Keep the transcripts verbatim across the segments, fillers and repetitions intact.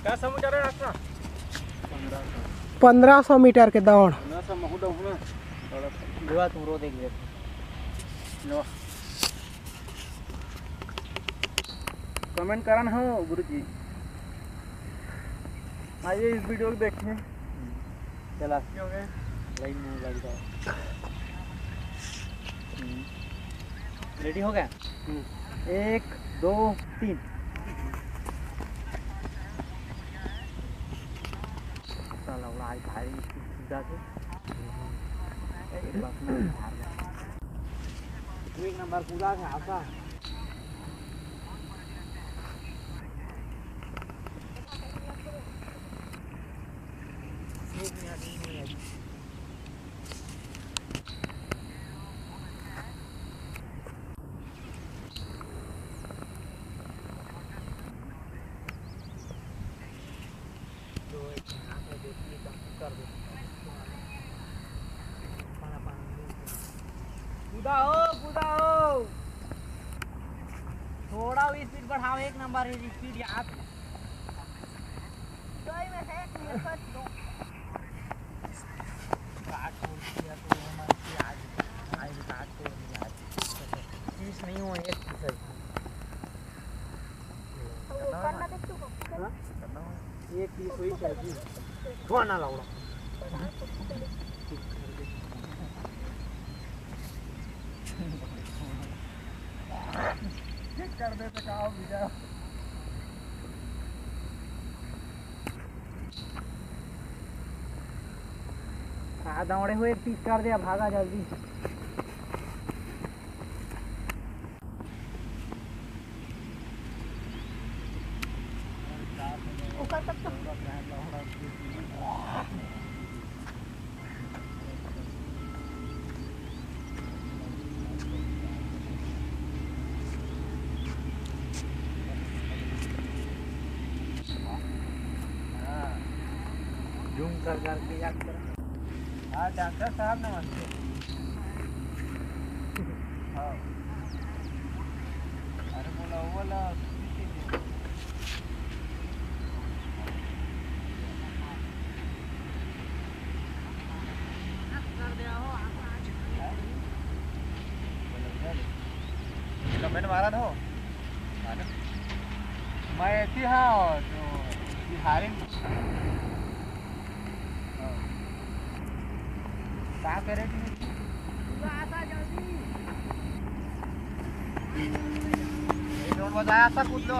का सौ मीटर है रास्ता? पंद्रह सौ मीटर के दौड़। पंद्रह सौ महू दौड़ ना। दौड़ा था। लेवा तुम रो देख ले। लेवा। कमेंट करन हो गुरुजी। आइए इस वीडियो को देखें। चला। क्यों गए? लाइन में लग जाओ। हम्म। रेडी हो गया? हम्म। एक, दो, तीन। साला उड़ाई भारी सीधा से। एक बात ना, हार गया। एक नंबर कूदा था आपका। कूदा हो, कूदा हो। थोड़ा भी स्पीड बढ़ाओ, एक नंबर है स्पीड यार। सही में है, मेरे पास दो। काट छोड़ दिया तो ये मत कि आज, आज काट छोड़ दिया आज। तीस नहीं हुआ, एक तीस है। तो ऊपर ना देख तू, ऊपर। हाँ? एक तीस हुई चाहिए। धुआं ना लाउड़ा। कर दे तो का हो गया? आ दौड़े हुए एक तीस कर दे, भागा जल्दी। ओकर तक तो जूम कर करके याद कर। हाँ, डॉक्टर साहब नमस्ते। हाँ। अरे बोला, वो वाला कमेंट मारा था। मैं ऐसी हाँ, तो बिहारी। का करे कि नहीं? ये ड्रोन बजाया था कूद लो।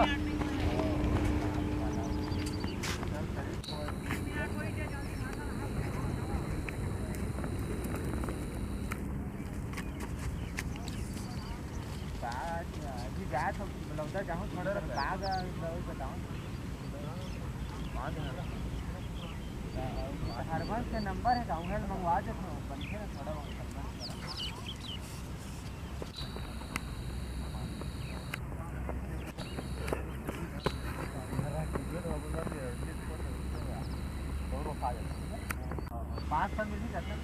अभी जाए तो बलौदा जाऊँ थोड़ा, का बताऊँ। हरबंस के नंबर है, गाँव में मंगवा देते हो, बनते हैं थोड़ा बहुत। पाँच सौ मिल ही जाता है।